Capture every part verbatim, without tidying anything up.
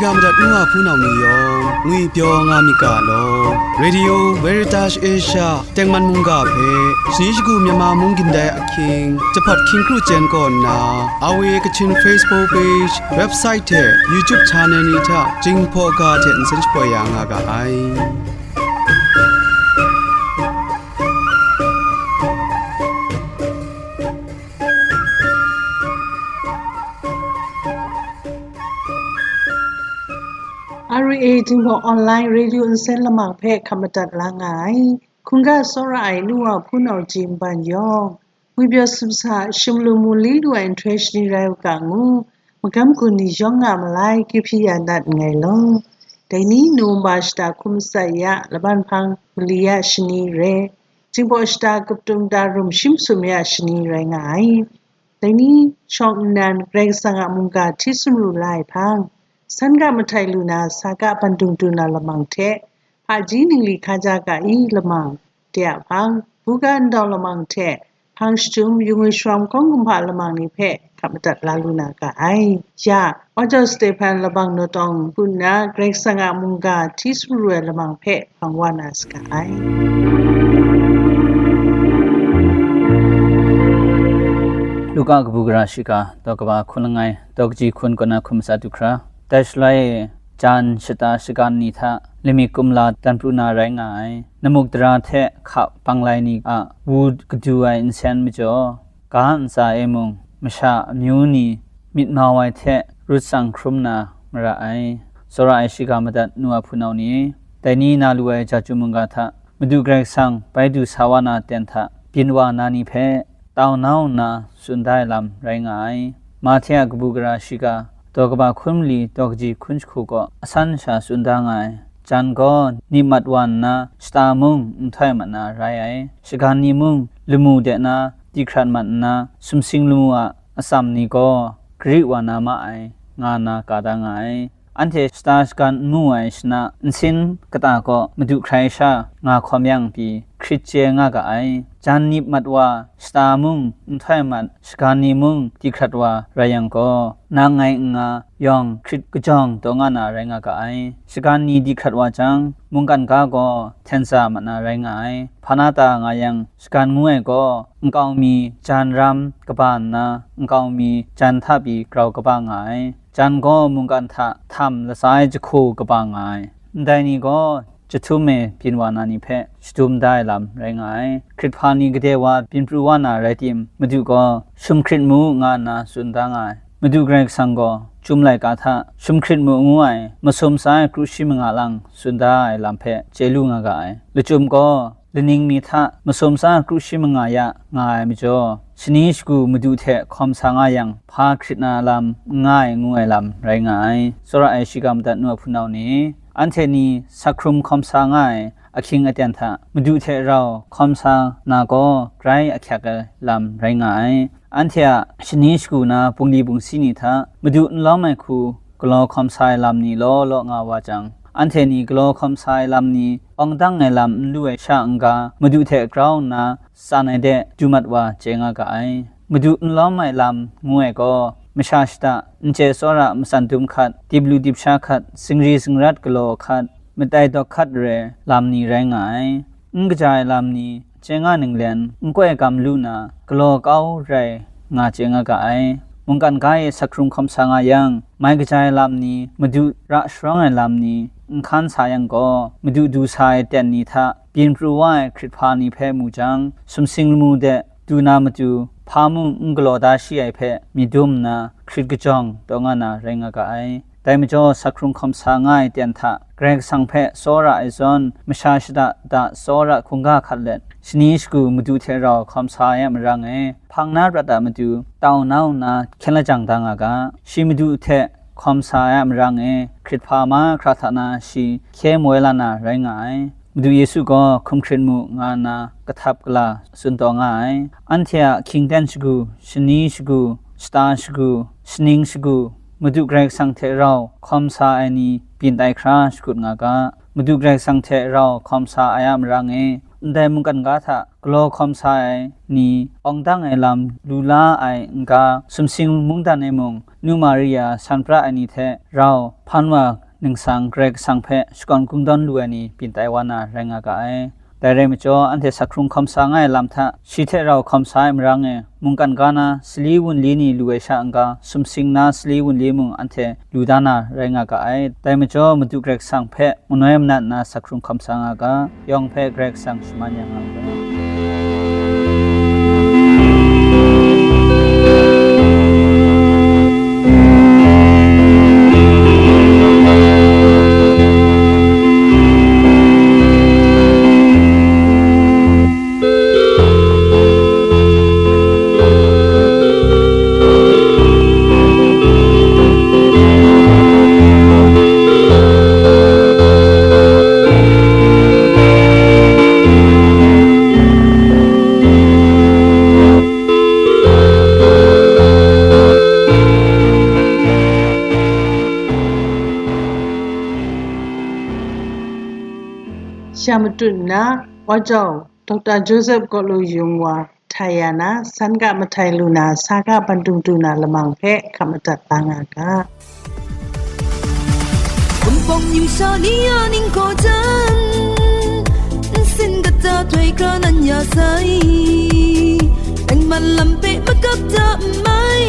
Ya madat nu a hpunau ni yawng ngwipyaw nga myit ga law. Radio Veritas Asia tengman mungga hpe shani shagu Myanmar mung gindai ahkying jahpat hkying kru chyen kaw nna, R V A Kachin Facebook page, website hte YouTube channel ni hta Jinghpaw ga hte nsen shapoi ya nga ga ai. R V A Jinghpaw online radio nsen lamang hpe hkap madat la nga ai. Hkungga tsawra ai nu wa hpunau ji nban yawng, ngwipyaw sumsa shim lu mu li lu ai nhtoi shani rai u ga ngu, magam gun ni yawng nga malai, kyu hpyi ya nat nngai law. Dai ni Nowemba shata hkum matsat ya, laban hpang mali ya shani re, Jinghpaw shata kaptung ta rum shim sum ya shani rai nga ai. Dai ni shawng nnan Karai Kasang a mungga hti sumru la ai hpang, san ga mahtai lu na sa ga bandung du na lamang hte, hpaji ningli hkaja ga i lamang de a hpang, buga ndau lamang hte hpang shadum, yu ngwi sharawng hkawng kumhpa lamang ni hpe hkap madat la lu na ga ai. Ya, Wa Jau Stehpan labang naw tawng hku nna Karai Kasang a mungga hti sumru ai lamang hpe hpang wa na saga ai. Luka kabu gara shiga, daw kaba hkun langai, daw kaji hkun kaw na hkum matsat du hkra. Dai shaloi e, jan shata shagan ni hta lamik kumla dan pru na rai nga ai. Namuk dara hte hka panglai ni a wu kadu ai nsen majaw, ga ntsa e mung, masha amyu ni myit mau ai hte rut tsang hkrum na mara ai. Tsawra ai shiga madat nu a hpunau ni, dai ni na lu ai ja chyum mungga hta Madu Karai Kasang bai du sa wa na ten hta byin wa na ni hpe tau nau nna tsun da ai lam rai nga ai. Mahte a kabu gara shiga, daw kaba hkun mali, daw kaji hkun jahku kaw asan sha tsun da nga ai. Jan gaw nip mat wa nna, shata mung nhtoi mat na rai ai. Shagan ni mung lamu de na, di hkrat mat nna, sumsing lamu a atsam ni gaw gari wa na ma ai, nga nna ka da nga ai. Anhte shata shagan n mu ai shana nsin kata kaw madu hkrai sha nga hkawm yang pyi hkrit chye nga ga ai. Jan nip mat wa, shata mung nhtoi mat, shagan ni mung di hkrat wa rai yang gaw, nang ngai n nga yawng hkrit kajawng taw nga na rai nga ga ai. Shagan ni di hkrat wa jang, mungkan ga gaw hten tsa mat na rai nga ai. Hpa na ta nga yang, shagan ngu ai gaw, nkau mi jan ram kaba nna, nkau mi jan hta pyi grau kaba nga ai. Jan gaw mungkan hta htam latsa ai jahku kaba nga ai. Ndai ni gaw jahtum e byin wa na ni hpe shadum da ai lam rai nga ai. Hkrit hpa ni gade wa byin pru wa na rai tim, Madu gaw, "Shum hkrit mu," nga nna tsun da nga ai. Madu Karai Kasang gaw, Chyum laika hta, "Shum hkrit mu," ngu ai, masum sa ai kru shi manga lang tsun da ai lam hpe chye lu nga ga ai. Lachyum gaw, laning mi hta masum sa kru shi manga ya nga ai majaw, shani shagu Madu hte hkawm sa nga yang, hpa hkrit na lam n nga ai, ngu ai lam rai nga ai. Tsawra ai shiga madat nu a hpunau ni, anhte ni sak hkrum hkawm sa nga ai ahkying aten hta Madu hte rau hkawm sa na gaw, grai ahkyak ai lam rai nga ai. Anhte a shani shagu na bungli bungsi ni hta Madu n lawm ai hku galaw hkawm sa ai lam ni law law nga wa jang, anhte ni galaw hkawm sa ai lam ni awng dang ai lam n lu ai sha n-ga, Madu hte grau nna tsan ai de du mat wa chye nga ga ai. Madu n lawm ai lam ngu ai gaw, masha shata, n chye tsawra matsan dum hkat, dip lu dip sha hkat, zingri zingrat galaw hkat, matai dawk hkat re lam ni rai nga ai. N kaja ai lam ni, chye nga ninglen, n koi gam lu na, galaw kau rai nga chye nga ga ai. Mungkan ga e sak hkrung hkawm sa nga yang, mai kaja ai lam ni, Madu ra sharawng ai lam ni, n hkan sa yang gaw, Madu du sa ai ten ni hta byin pru wa ai hkrit hpa ni hpe mu jang, sumsing lamu de du na matu, hpa mung n galaw da shi ai hpe myit dum nna, hkrit kajawng taw nga na rai nga ga ai. Dai majaw, sak hkrung hkawm sa nga ai ten hta Karai Kasang hpe tsawra ai zawn, masha shata da tsawra hkungga hkat let, shani shagu Madu hte rau hkawm sa ai a marang e, hpang na prat a matu, tau nau nna hkyen lajang da nga ga. Shi Madu hte hkawm sa ai a marang e, hkrit hpa mahkra hta na shi hkye moi la na rai nga ai. Madu Yesu gaw, "Hkum hkrit mu," nga nna kahtap kala tsun taw nga ai. Anhte a hkying ten shagu, shani shagu, shata shagu, shaning shagu, Madu Karai Kasang hte rau hkawm sa ai ni byin tai hkra shakut nga ga. Madu Karai Kasang hte rau hkawm sa ai a marang e, ndai mungkan ga hta galaw hkawm sa ai ni, awng dang ai lam lu la ai n-ga, sumsing mungdan e mung, Nu Maria san pra ai ni hte rau hpan wa ningsang Karai Kasang hpe shakawn kungdawn lu ai ni byin tai wa na rai nga ga ai. Dai rai majaw, anhte sak hkrung hkawm sa nga ai lam hta, shi hte rau hkawm sa ai marang e, mungkan ga na sali wunli ni lu ai sha n-ga, sumsing na sali wunli mung anhte lu da na rai nga ga ai. Dai majaw, Madu Karai Kasang hpe manoi manat nna sak hkrung hkawm sa nga ga, yawng hpe Karai Kasang shaman ya nga u ga. Sha matut nna, Wa Jau, Doctor Joseph Kalu Yung wa, Thai ya na, san ga mahtai lu na, sa ga bandum du na lamang hpe hkap madat la nga ga. Kumpawng yu sha ni a ning gaw jan, nsin kata toi kra nan ya sai, tengman lam hpe makap ta n mai,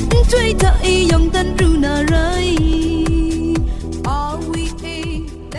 nhtoi hta e yawng dan pru na rai. Are we a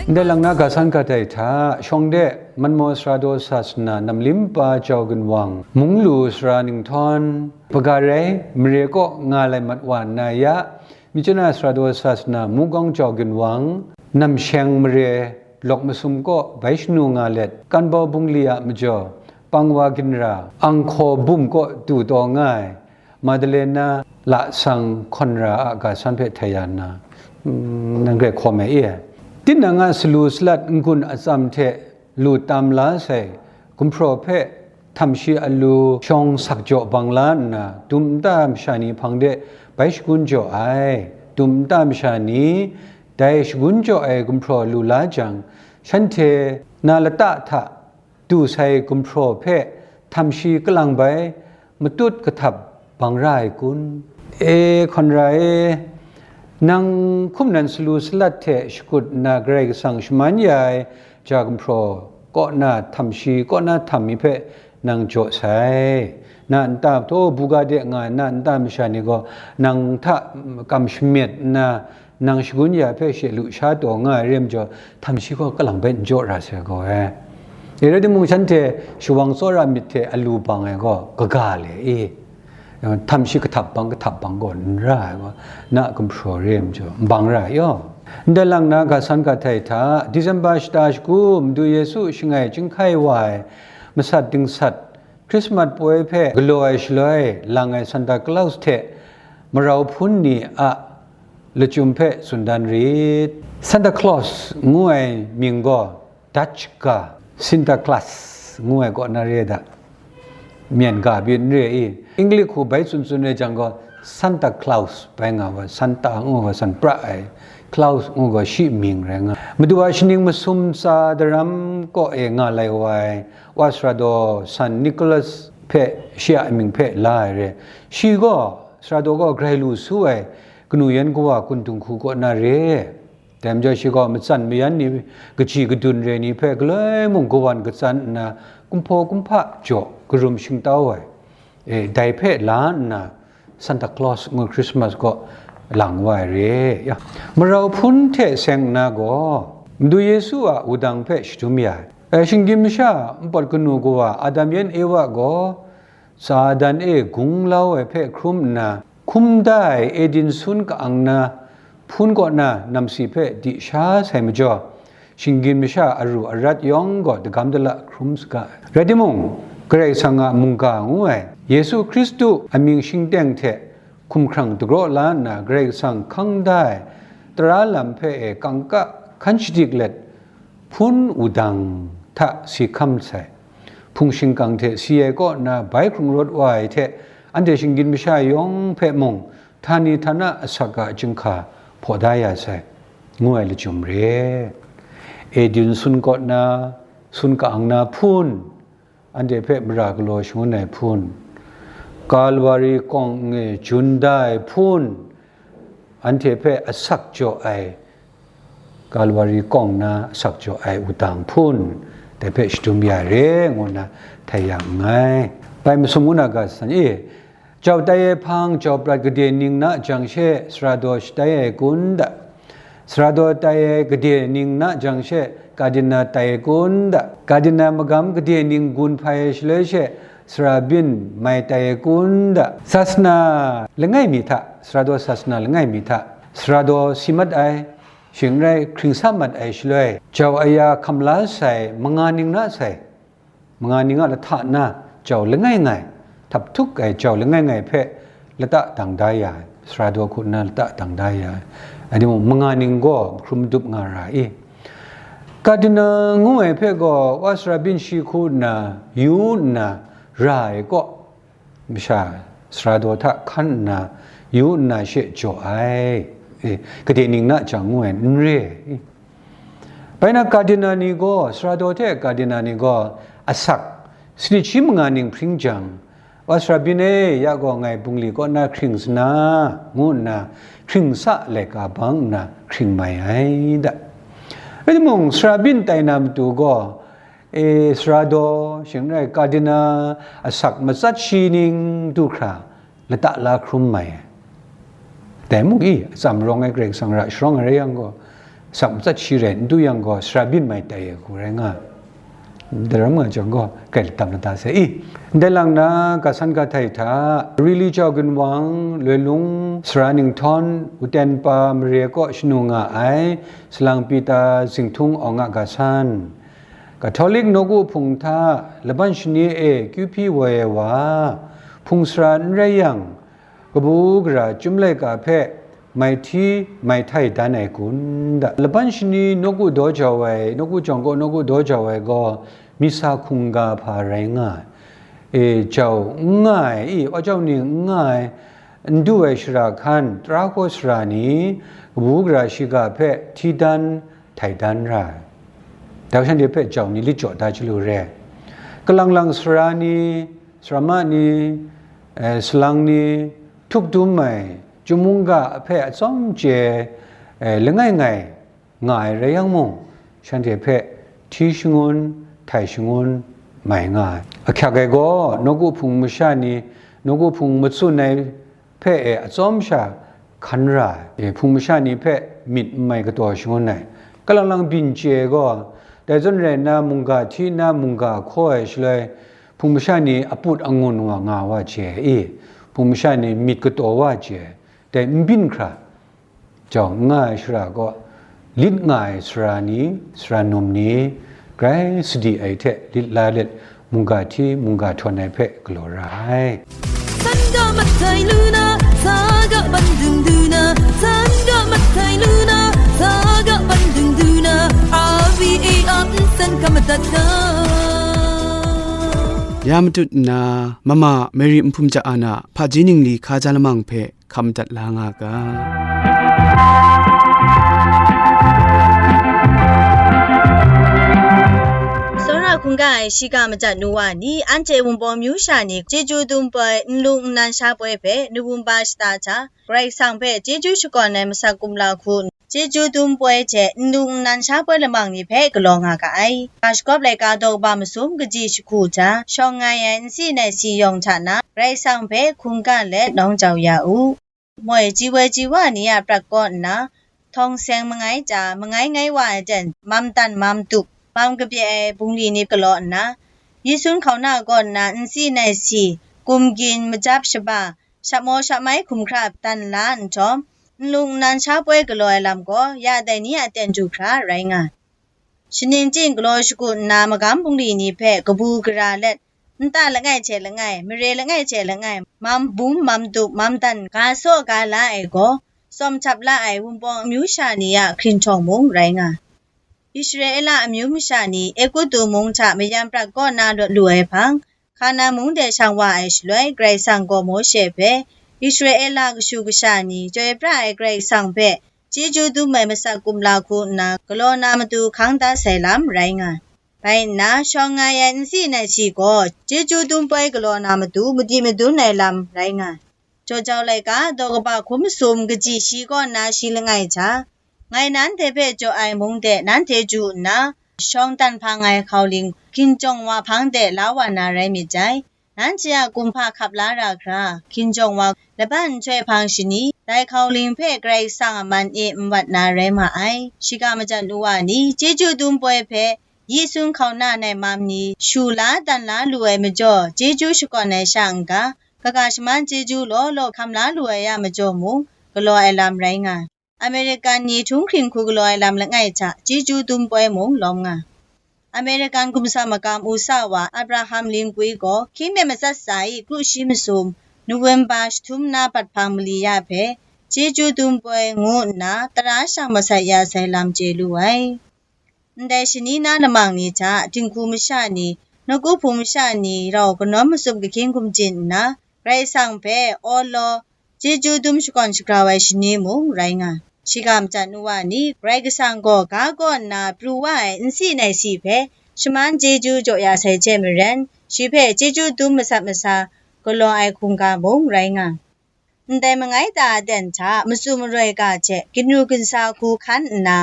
Ndai lang na ga san ga dai hta, shawng de, Manmaw Sara daw sasana namlim pa Jau Ginwang, Munglu Sara Ninghtawng, Bagarai, mare kaw nga lai mat wa nna ya, Myitkyina Sara daw sasana Mungkawng Jau Ginwang, Namsheng mare, Lawk Masum kaw bai shanu nga let, Kanbau bungli a majaw, Pangwa ginra, Anghkaw bum kaw du taw nga ai, Madalena Lasang Hkawnra a ga san hpe htai ya nna, mm, nang grai hkawm ai e. Tinang a salu salat n-gun atsam hte lu tam la sai gumhpraw hpe htam shi alu shawng sak jaw bang la nna, dum nta masha ni hpang de bai shagun jaw ai. Dum nta masha ni dai shagun jaw ai gumhpraw lu la jang, shanhte na lata hta du sai gumhpraw hpe htam shi kalang bai matut kahtap bang ra ai kun? E, Hkawnra e, nang hkum nan salu salat hte shakut nna Karai Kasang shaman ya ai ja gumhpraw kaw na htam shi kaw na htam mi hpe nang jaw sai. Na nta htaw buga de nga ai na nta masha ni gaw nang hta kam shamyet nna, nang shagun ya hpe she lu sha taw nga ai re majaw, htam shi gaw kalang bai n jaw ra sai gaw ai. E rai timung, shanhte shawang tsawra myit hte alu bang ai gaw kaga le i, htam shi kahtap bang, kahtap bang gaw n ra ai gaw, na gumhpraw re ai majaw, n bang ra ai yaw. Ndai lang na ga san ga htai hta, December shata shagu, Madu Yesu shangai chyinghkai wa ai masat dingsat, Christmas poi hpe galaw ai shaloi lang ai Santa Claus hte marau hpun ni a lachyum hpe tsun dan rit. Santa Claus ngu ai mying gaw Dutch ga, Sinterklaas ngu ai kaw na re ai da, myen ga byin n re i, English hku bai tsun tsun re jang gaw, Santa Claus bai nga wa, Santa ngu wa, san pra ai, Claus ngu gaw shi mying rai nga. Madu a shaning masum tsa daram kaw e nga lai wa ai, wa sara daw San Nicholas hpe shi a mying hpe la ai re. Shi gaw, sara daw gaw grai lu su ai kanu yan kawa kun dinghku kaw na re. Dai majaw shi gaw matsan mayan ni, kaji kadun re ni hpe galoi mung kawan katsan nna, kumhpaw kumhpa jaw karum shingtau ai, e, dai hpe la nna, Santa Claus ngu Christmas kaw lang wa ai re. Ya, marau hpun hte seng nna gaw, Madu Yesu a wudang hpe shadum ya ai. E, shinggyim masha npawt kanu kawa Adam yan Ewa gaw, Satan e gung lau ai hpe hkrum nna, hkum da ai Eden sun ka-ang na hpun kaw na namsi hpe di sha sai majaw, shinggyim masha aru arat yawng gaw dagam dala hkrum saga ai. Rai timung, Karai Kasang a mungga ngu ai Yesu Hkristu amying shingteng hte hkumhkrang dagraw la nna, Karai Kasang hkang da ai tara lam hpe e kangka hkan shadik let, hpun wudang hta si hkam sai. Hpung shingkang hte si ai kaw na bai hkrung rawt wa ai hte, anhte shinggyim masha yawng hpe mung, htani htana asak a chyinghka hpaw da ya sai, ngu ai lachyum re. Eden sun kaw na, sun ka-ang na hpun, anhte hpe mara galaw shangun ai hpun, Kalwari kawng e jun da ai hpun, anhte hpe asak jaw ai, Kalwari kawng na asak jaw ai wudang hpun, dai hpe shadum ya re, ngu nna htai ya nngai. Bai masum ngu na ga san e, jau tai ai hpang, jau prat gade ning na jang she, sara daw shatai ai kun da? Sara daw tai ai gade ning na jang she, kadina tai ai kun da? Kadina magam gade ning gun hpai ai shaloi she, sara byin mai tai ai kun da? Sasana langai mi hta, sara daw sasana langai mi hta, sara daw si mat ai, shing n rai hkring sa mat ai shaloi, jau aya hkam la sai, manga ning na sai, manga ning a lahta na jau langai ngai, htap htuk ai jau langai ngai hpe lata dang da ya ai, sara daw hku nna lata dang da ya ai, anhte mung manga ning gaw hkrum madup nga ra i? Kadina ngu ai hpe gaw wa sara byin shi hku nna yu nna ra ai kaw, masha sara daw hta hkan nna yu nna she jaw ai, e, gade ning na jang ngu ai n re ai. Bai na, kadina ni gaw, sara daw hte kadina ni gaw asak sanit shi manga ning hpring jang, wa sara byin e, ya gaw ngai bungli kaw na hkring sa na, ngu nna hkring sa laika bang nna hkring mai ai da. Rai timung, sara byin tai na matu gaw, e, sara daw, shing n rai, kadina asak matsat shi ning du hkra lata la hkrum mai ai. Dai mung i, atsam rawng ai Karai Kasang ra sharawng ai rai yang gaw, asak matsat shi rai n du yang gaw, sara byin mai tai ai hku rai nga ai. Ndai ram nga jang gaw, grai latam lata sai i. Ndai lang na, ga san ga htai hta, Rili Jau Ginwang, Loi Lung, Sara Ninghtawng, Wuten Pa Mare kaw shanu nga ai, Salang Pita Zinghtung Awng a ga san, Catholic nawku hpung hta laban shani e kyu hpyi woi ai wa, hpung sara n rai yang, kabu gara chyum laika hpe mai hti mai htai dan ai kun da? Laban shani nawku daw jau ai, nawku jawng kaw nawku daw jau ai gaw, misa hkungga hpa rai nga ai, e, jau n nga ai, i, wa jau ning n nga ai, n du ai shara hkan, tara hkaw sara ni, kabu gara shiga hpe hti dan, htai dan ra ai. Dai shanhte hpe jau ni lit jaw da chyalu re ai. Kalang lang sara ni, sarama ni, eh, salang ni, htuk dum ai, chyum mungga hpe atsawm chye, eh, langai ngai nga ai rai yang mung, shanhte hpe hti shangun, htai shangun mai nga ai. Ahkyak ai gaw, nawku hpung masha ni, nawku hpung matsun ai hpe e atsawm sha hkan ra ai, e, hpung masha ni hpe myit n mai kataw shangun ai. Kalang lang byin chye ai gaw, dai zawn rai nna, mungga hti nna mungga hkaw ai shaloi, hpung masha ni aput angun wa nga wa chye ai, hpung masha ni myit kataw wa chye ai, dai n byin hkra jau n nga ai shara gaw, lit nga ai sara ni, sara num ni, grai sadi ai hte lit la let, mungga hti, mungga htawn ai hpe galaw ra ai. San ga matai lu na, sa ga ban dung du na, san ga matai lu na, sa ga ban dung du na, R V A a nsen ka madat ga. Ya matut nna, Mama Mary Nhpum Ja a na hpaji ningli hkaja lamang hpe hkam dat la nga ga. Tsawra hkungga ai shiga majat nu wa ni, anhte Wunpawng myu sha ni, chyeju dum poi, nlung nnan sha poi hpe, Nubumba shata hta, Karai Kasang hpe chyeju shakawn ai masak kumla hku, chyeju dum poi hte nlung nnan sha poi lamang ni hpe galaw nga ga ai. Ga shagawp laika daw kaba masum kaji jahku hta, shawng ngai ai nsi nai si yawng hta na, Karai Kasang hpe hkungga let nawng jau ya u. Moi ji woi ji wa ni a prat kaw nna, htawng seng mangai ja, mangai ngai wa ai ten, mam dan, mam dup, mam kabye ai bungli ni galaw nna, Yesun hkauna kaw nna nsi nai si, kumgyin, majap shaba, shapmaw shapmai hkum hkra dan la nhtawm, nlung nnan sha poi galaw ai lam gaw, ya dai ni a ten du hkra rai nga ai. Shaning chying galaw shagu nna magam bungli ni hpe kabu gara let, nta langai hte langai, mare langai hte langai, mam bum, mam dup, mam dan, ga saw ga la ai gaw, tsawm htap la ai Wunpawng amyu sha ni a hkrinhtawng mung rai nga ai. Israela amyu masha ni Egutu mung hta mayam prat kaw na lawt lu ai hpang, Hkanan mung de shang wa ai shaloi, Karai Kasang gaw Mawshe hpe, Israela kashu kasha ni, chyoi pra ai Karai Kasang hpe chyeju dum ai masak kumla hku nna galaw na matu hkang dat sai lam rai nga ai. Rai nna, shawng nga ai nsi nai si gaw, chyeju dum poi galaw na matu madi madun ai lam rai nga ai. Jaw jau laika, daw kaba hkum masum kaji shi kaw nna shi langai hta, ngai nanhte hpe jaw ai mung de nanhte ju nna, shawng tan hpang ai hkau ling hkinjawng wa hpang de la wa na rai myit jai. Nanhte a kumhpa hkap la ra hkra, hkinjawng wa laban nhtoi hpang shani, dai hkau ling hpe Karai Kasang a man e n wat na rai ma ai. Shiga majan nu wa ni, chyeju dum poi hpe yi sun hkau na nai mam ni, shu la dan la lu ai majaw, chyeju shakawn ai sha n-ga, kaga shaman chyeju law law hkam la lu ai a majaw mung, galaw ai lam rai nga ai. American ni htunghkring hku galaw ai lam langai hta, chyeju dum poi mung lawm nga ai. American gumsa makam usa wa Abraham Lincoln gaw hkying me matsat sa i kru shi masum, November shi htum na bat hpang mali ya hpe, chyeju dum poi ngu nna tara shang masat ya sai lam chye lu ai. Ndai shani na lamang ni hta, dinghku masha ni, nawku hpung masha ni rau kanawn mazum kahkying hkum chyin nna, Karai Kasang hpe aw law, chyeju dum shakawn shagrau ai shani mung rai nga ai. Shiga majan nu wa ni, Karai Kasang gaw ga kaw nna pru wa ai nsi nai si hpe shaman chyeju jaw ya sai hte maren, shi hpe chyeju dum masat masa galaw ai hkungga mung rai nga ai. Ndai mangai ta aten hta matsun maroi ga hte ginru ginsa hku hkan nna,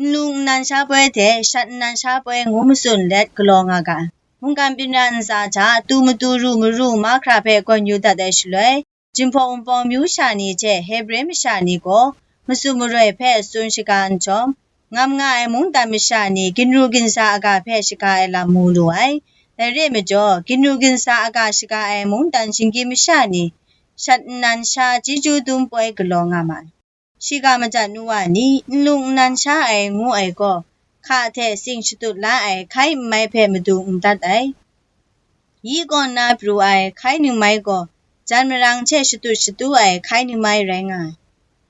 nlung nnan sha poi hte shat nnan sha poi ngu matsun let galaw nga ga ai. Mungkan byin ra ntsa hta tu matu ru maru mahkra hpe gawn yu dat ai shaloi, Jinghpaw Wunpawng myu sha ni hte Hebre masha ni gaw matsun maroi hpe tsun shaga nhtawm, ngam nga ai mungdan masha ni ginru ginsa aga hpe shaga ai lam mu lu ai. Dai re ai majaw, ginru ginsa aga shaga ai mungdan shinggyim masha ni, shat nnan sha chyeju dum poi galaw nga ma ai. Shiga majan nu wa ni, nlung nnan sha ai ngu ai gaw, hka hte tsing shatut la ai hkai n mai hpe madung n dat ai. Yi kaw nna pru ai hkai ningmai gaw, jan marang hte shatut shatu ai hkai ningmai rai nga ai.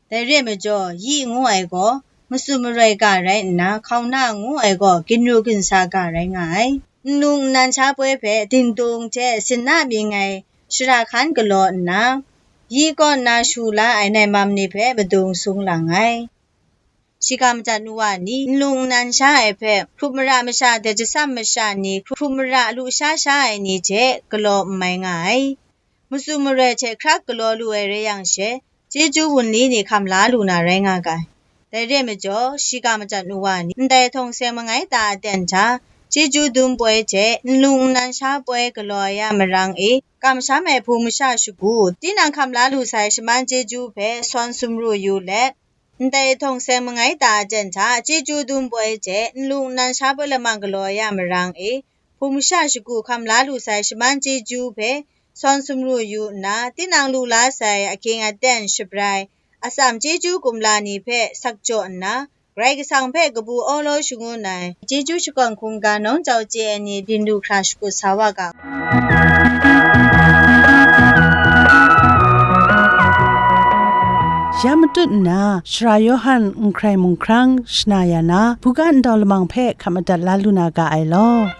Dai re ai majaw, yi ngu ai gaw, matsun maroi ga rai nna, hkauna ngu ai gaw, ginru ginsa ga rai nga ai. Nlung nnan sha poi hpe dingdung hte sinna mying ai shara hkan galaw nna, yi kaw nna shu la ai nai mam ni hpe madung sung lang ai. Shiga majan nu wa ni, nlung nnan sha ai hpe, hkrup mara masha hte jasam masha ni, hkrup mara lu sha sha ai ni hte galaw n mai nga ai. Matsun maroi hte hkrak galaw lu ai rai yang she, chyeju wunli ni hkam la lu na rai nga ga ai. Dai re ai majaw, shiga majan nu wa ni, ndai htawng seng mangai ta aten hta, chyeju dum poi hte nlung nnan sha poi galaw ai a marang e, kamsham ai hpung masha shagu, tinang hkam la lu sai shaman chyeju hpe sawn sumru yu let, ndai htawng seng mangai ta aten hta, chyeju dum poi hte nlung nnan sha poi lamang galaw ai a marang e, hpung masha shagu hkam la lu sai shaman chyeju hpe sawn sumru yu nna, tinang lu la sai ahkying aten shabrai, atsam chyeju kumla ni hpe sakjaw nna, Karai Kasang hpe kabu awlaw shangun ai, chyeju shakawn hkungga nawng jau chye ai ni byin lu hkra shakut sa wa ga. Ya matut nna, Sara Yawhan n hkrai mung hkrang shana ya na, buga ndau lamang hpe hkap madat la lu na ga ai law.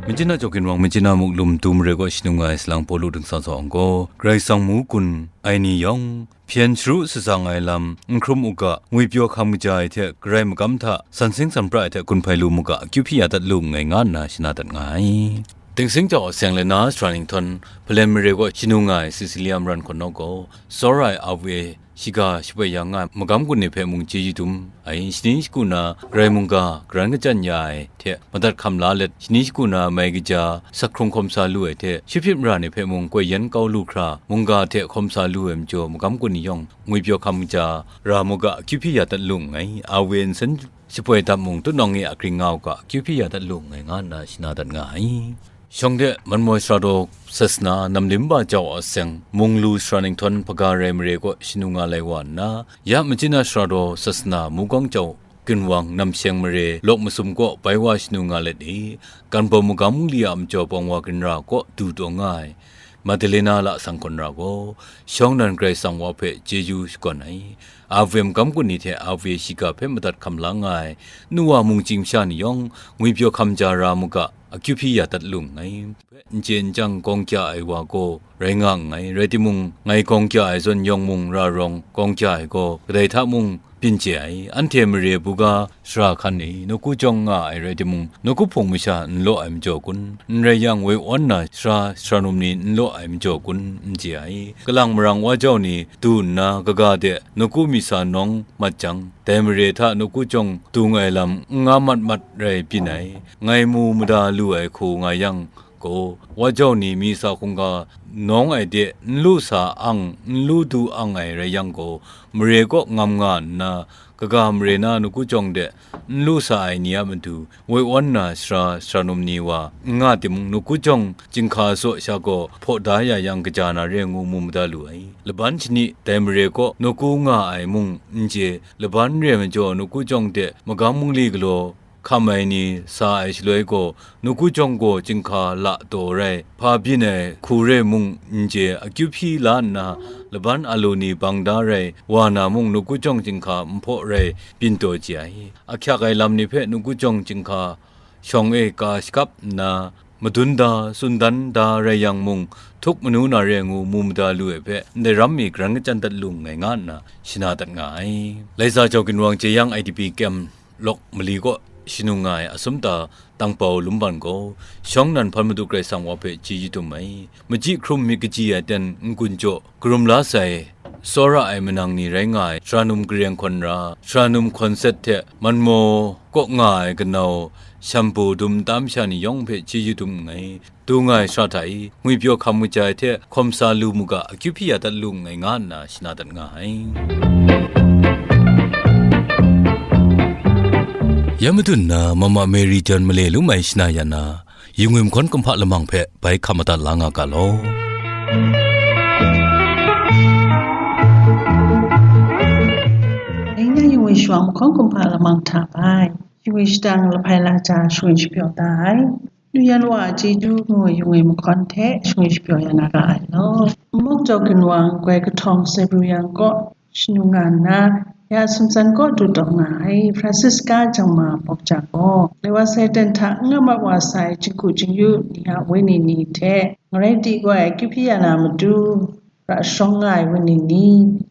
Machyin a Chawkin Wang, Machyin a Muklum tu mare kaw shanung ai salang Pawlu dingsa sa ang gaw, Karai Kasang mu gun ai ni yawng, hpyen sharu shatsang ai lam, n hkrum u ga, ngwipyaw hkam kaja ai hte, Karai magam hta san sing san pra ai hte gun hpai lu mu ga, akyu hpyi ya dat lu nngai, nga nna shana dat nga ai. Dingsing jau aseng le na sara ninghtawn, Hpalen mare kaw shanung nga ai Cecilia Maran hkawt nawk gaw, tsawra ai a we, shiga shapoi ya nga ai magam gun ni hpe mung chyeju dum ai, shani shagu na Karai mungga garan kachyan ya ai hte madat hkam la let, shani shagu na mai kaja sak hkrung hkawm sa lu ai hte, shi hpyit mara ni hpe mung koi yan kau lu hkra, mungga hte hkawm sa lu ai majaw, magam gun ni yawng ngwipyaw hkam kaja ra mu ga, akyu hpyi ya dat lu nngai, a we nsen shapoi dap mung, tutnawng e a gring nga u ga, akyu hpyi ya dat lu nngai, nga nna shana dat nga ai. Shawng de, Manmoi sara daw sasana, Namlim ba jau a seng, Munglu sara ninghtawn hpaga rai mare kaw shanu nga lai wa nna, ya Machyin a sara daw sasana, Mugawng jau ginwang namsheng mare lawk masum kaw bai wa shanu nga let i, Ganbawm magam li a majaw pawng wa ginra kaw du taw nga ai. Madalena lasang hkawn ra gaw, shawng nan Karai Kasang wa hpe chyeju shakawn ai, Awe magam kun ni hte Awe shiga hpe madat hkam la nga ai, nu wa mung chying masha ni yawng, ngwipyaw hkam ja ra mu ga, akyu hpyi ya dat lu nngai. N chye n chyang gawng kya ai wa gaw rai nga nngai, rai timung, ngai gawng kya ai zawn yawng mung ra rawng gawng kya ai gaw, kadai hta mung, byin chye ai. Anhte mare buga sara hkan e nawku jawng nga ai rai timung, nawku hpung masha n law ai majaw kun? N rai yang, woi awn na sara, sara num ni n law ai majaw kun? N chye ai. Kalang marang wa jau ni du nna kaga de nawku misa nawng mat jang, dai mare hta nawku jawng dung ai lam n nga mat mat rai byin ai. Ngai mu mada lu ai hku nga yang, gaw, wa jau ni misa hkungga nawng ai de n lu sa ang, n lu du ang ai rai yang gaw, mare kaw ngam nga nna, kaga mare na nawku jawng de n lu sa ai ni a matu, woi awn na sara, sara num ni wa n nga timung, nawku jawng chyinghka saw sha gaw hpaw da ya yang, kaja na re ngu mu mada lu ai. Laban shani dai mare kaw nawku nga ai mung n chye, laban re majaw nawku jawng de magam mungli galaw hkam ai ni sa ai shaloi gaw, nawku jawng gaw chyinghka la taw rai, hpa byin ai hku re mung n chye, akyu hpyi la nna, laban alu ni bang da rai wa na mung, nawku jawng chyinghka nhpaw rai byin taw chye ai. Ahkyak ai lam ni hpe nawku jawng chyinghka shawng e ka shakap nna, madun da, tsun dan da rai yang mung, htuk manu na re ngu mu mada lu ai hpe, ndai ram mi garan kachyan dat lu nngai nga nna shana dat nga ai. Laiza Jau Ginwang Jeyang I D P kem lawk mali kaw shanung nga ai asum ta Tangpau Lumban gaw, shawng nan hpan Madu Karai Kasang wa hpe chyeju dum ai. Machyi hkrum myit kaji ai ten n-gun jaw karum la sai, tsawra ai manang ni rai nga ai, sara num kareng hkawn ra, sara num hkawn set hte manmaw kaw nga ai kanau, shampu dum nta masha ni yawng hpe chyeju dum nngai. Du nga ai sara hta i, ngwipyaw hkam kaja ai hte hkawm sa lu mu ga, akyu hpyi ya dat lu nngai nga nna shana dat nga ai. Ya madun na, Mama Mary John male lum ai shana ya na, Yungwi mahkawn kumhpa lamang hpe bai hkam madat la nga ga law. Dai na Yungwi shawng mahkawn kumhpa lamang hta bai, Yungwi shadang lahpai laja shangwi shapyaw da ai. Nu yan wa a chyeju ngu ai Yungwi mahkawn hte shangwi shapyaw ya na ga ai law. Muk Jau Ginwang goi kahtawng Sebruyang kaw shanu nga nna, ya sumtsan kaw du taw nga ai Francisca Jangma Bawk Jang gaw, Laiwa Satan hta n nga mat wa sai chingku chingyu ni a wenyi ni hte, ngarai di gaw ai akyu hpyi ya na matu, ra shawng nga ai wenyi ni,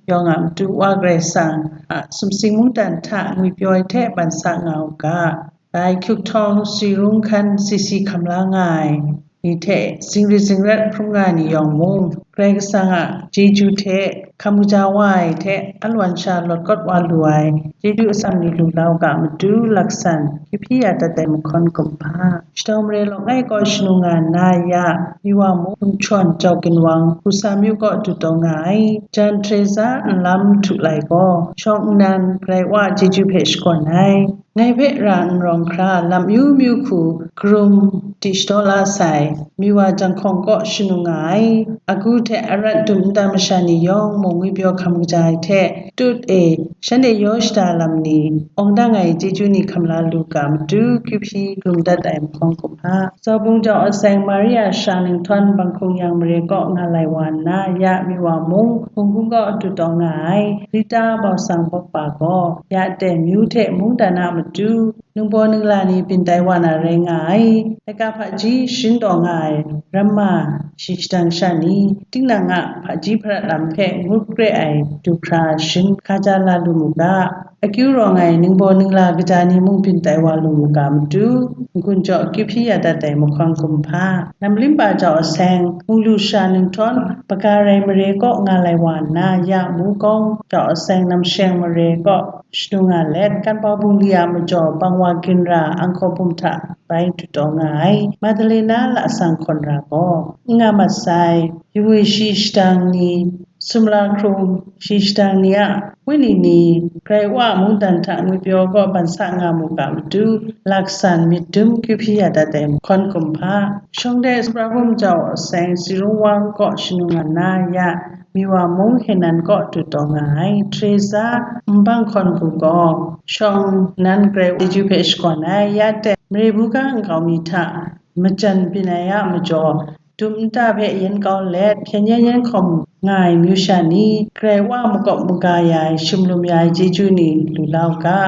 yawng a matu Wa Karai Kasang a sumsing mungdan hta ngwipyaw ai hte ban sa nga u ga, bai hkyuk htawng, si rung hkan, si si hkam la nga ai ni hte zingri zingrat hprum nga ai ni yawng mung, Karai Kasang a chyeju hte hkam kaja wa ai hte alawan sha lawt kawt wa lu ai chyeju atsam ni lu la u ga matu, laksan akyu hpyi ya dat ai mahkawn kumhpa. Shadau mare lawk ngai kaw shanu nga nna ya, Miwa mung Hkum Shawn Jau Ginwang Hkusam yu kaw du taw nga ai, Jan Teresa nlam htu lai gaw, shawng nnan Karai Wa a chyeju hpe shakawn ai. Ngai hpe ra n rawng hkra lam myu myu hku karum di shadaw la sai, Miwa Jang Hkawng kaw shanu nga ai, agu hte arat dum nta masha ni yawng mung ngwipyaw hkam kaja ai hte, tut e shanhte yaw shada lam ni, awng dang ai chyeju ni hkam la lu ga matu, kyu hpyi karum dat ai mahkawn kumhpa. Zaubung Jau Aseng Maria Sha Ninghtawn Bang Hkung Yang mare kaw nga lai wa nna, ya Miwa mung Hkungkung kaw du taw nga ai, Rita Bau Sang Bawkpa gaw, ya Ten Myu hte mungdan a matu, ningbaw ningla ni byin tai wa na rai nga ai, laika hpaji sharin taw nga ai, ramma shi shadang sha ni, tinang a hpaji hparat lam hpe ngut kre ai du hkra sharin hkaja la lu mu ga, akyu rawng ai ningbaw ningla kaja ni mung byin tai wa lu mu ga matu, n-gun jaw kyu hpyi ya dat ai mahkawn kumhpa. Namlimpa Jau Aseng, Munglu Sha Ninghtawn, Bagarai mare kaw nga lai wa nna, ya Mungkawng Jau Aseng, Namsheng mare kaw shanu nga let, Kanpau bungli a majaw Bangwa Ginra Anghkaw Bum hta bai du taw nga ai, Madalena Lasang Hkawn Ra gaw, n nga mat sai, Yungwi shi shadang ni, sumla hkrung shi shadang ni a wenyi ni, Karai Wa a mungdan hta ngwipyaw kaw ban sa nga mu ga matu, laksan myit dum kyu hpyi ya dat ai mahkawn kumhpa. Shawng de Subrabum Jau Aseng, Sirung Wang kaw shanu nga nna, ya Miwa mung Henan kaw du taw nga ai, Teresa Nbang Hkawn Hku gaw, shawng nnan Karai Wa chyeju hpe shakawn ai, ya ten mare buga nkau mi hta majan byin ai a majaw, dum nta hpe yen kau let, hkyen yan yan hkawm nga ai amyu sha ni, Karai Wa makawp maga ya ai, sumlum ya ai chyeju ni lu la u ga.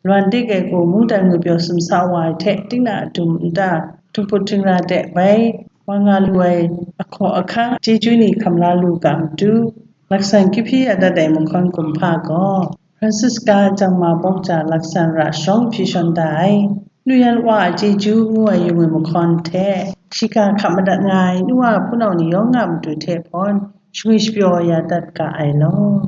Lwan dik ai gaw mungdan ngwi pyaw sumsa wa ai hte, tinang a dum nta, htingput htingra de bai wa nga lu ai ahkaw ahkang chyeju ni hkam la lu ga matu, laksan kyu hpyi ya dat ai mahkawn kumhpa gaw, Francisca Jangma Bawk Ja laksan ra shawng hpyi shawn da ai, Nu Yan Wa a Chyeju ngu ai yung ai mahkawn hte, shiga hkap madat nga ai nu wa hpunau ni yawng a matu hte hpawn, shangwi shapyaw ya dat ga ai law.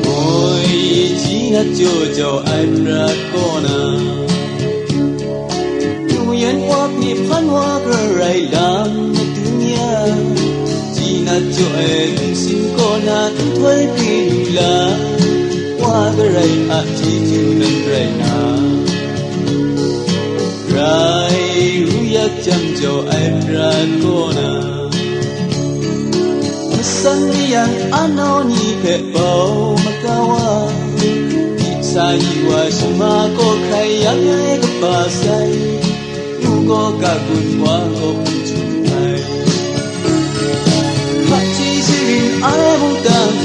Oi, ji na jaw jau ai prat kaw na, Nu Yan Wa hpe hpan wa garai lam madun ya, ji na jaw ai lungsim kaw na nhtoi hpe lu la, wa garai a chyeju nan rai na, rai ru yak jam jau ai prat kaw na, masan mayan a nau ni hpe bau makau a, sa yi wa shama kaw hkrai yang ai kaba sai, nu gaw ga gun wa gaw hpung chyu ai. Hpaji sharin ai mungdan,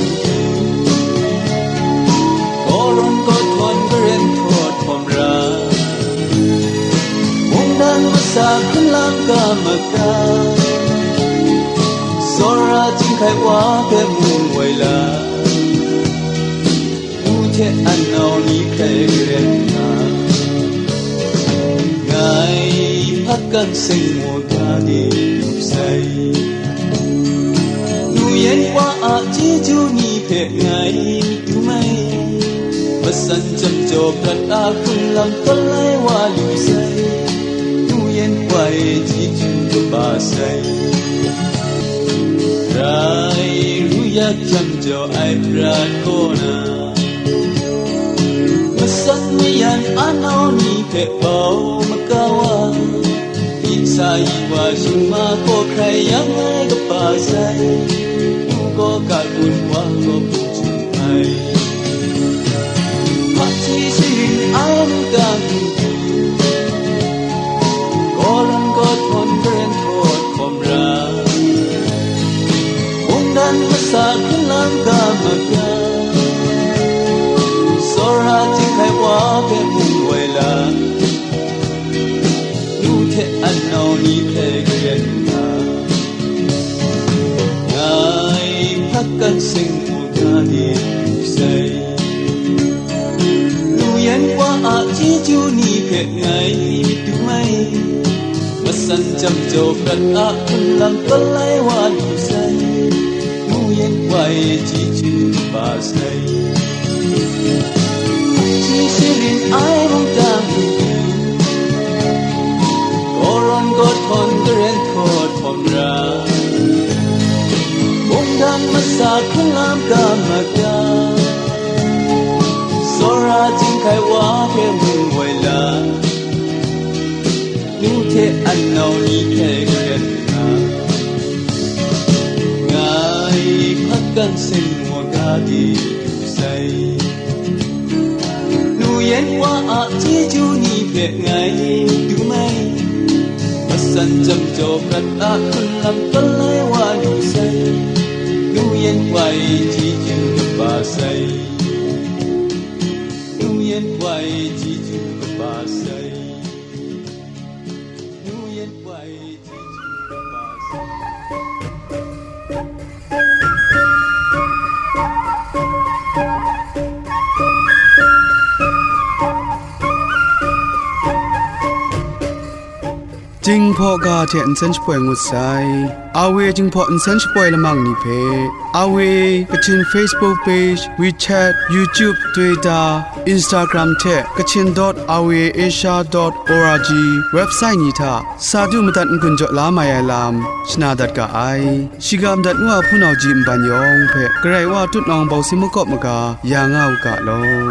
kawrawn kawhtawn garen htawt hkawm ra, mungdan masa hkun lam ga maga, tsawra chyinghkai wa hpe mung woi la, nu hte a nau ni hkrai garen nga, ngai hpakan seng wa ga de du sai. Nu Yan Wa a chyeju ni hpe ngai dum ai, masan jam jaw prat a hkun lam tawn lai wa lu sai, Nu Yan Wa e chyeju kaba sai. Rai ru yak jam jau ai prat kaw na, masan mayan a nau ni hpe bau makau a, myit sa yi wa shingma kaw hkrai yang ai kaba sai, nu gaw ga gun wa gaw hpung chyu ai. Hpaji sharin ai mungdan, kawrawn kawhtawn garen htawt hkawm ra, mungdan masa hkun lam ga maga, tsawra chyinghkai wa hpe mung woi la, nu hte a nau ni hpe garen nga, ngai hpakan seng mu ga de du sai. Nu Yan Wa a chyeju ni hpe ngai myit dum ai, masan jam jaw prat a hkun lam tawn lai wa lu sai, Nu Yan Wa e chyeju kaba sai. Hpaji sharin ai mungdan, kawrawn kawhtawn garen htawt hkawm ra, mungdan masa hkun lam ga maga, tsawra chyinghkai wa hpe mung woi la, nu hte a nau ni hpe garen nga, ngai hpakan seng wa ga de du sai. Nu Yan Wa a chyeju ni hpe ngai dum ai, masan jam jaw prat a hkun lam tawn lai wa lu sai, Nu Yan Wa e chyeju kaba sai. Nu Yan Wa e chyeju kaba sai. Nu Yan Wa e chyeju kaba sai. Jinghpaw ga hte nsen shapoi ngut sai. Awe Jinghpaw nsen shapoi lamang ni hpe, Awe Kachin Facebook page, WeChat, YouTube, Twitter, Instagram hte Kachin dot awe asia dot org website ni hta sa du madat n-gun jaw la mai ai lam shana dat ga ai. Shiga madat ngu a hpunau ji nban yawng hpe Karai Wa tutnawng bau si makawp maga ya nga u ga law.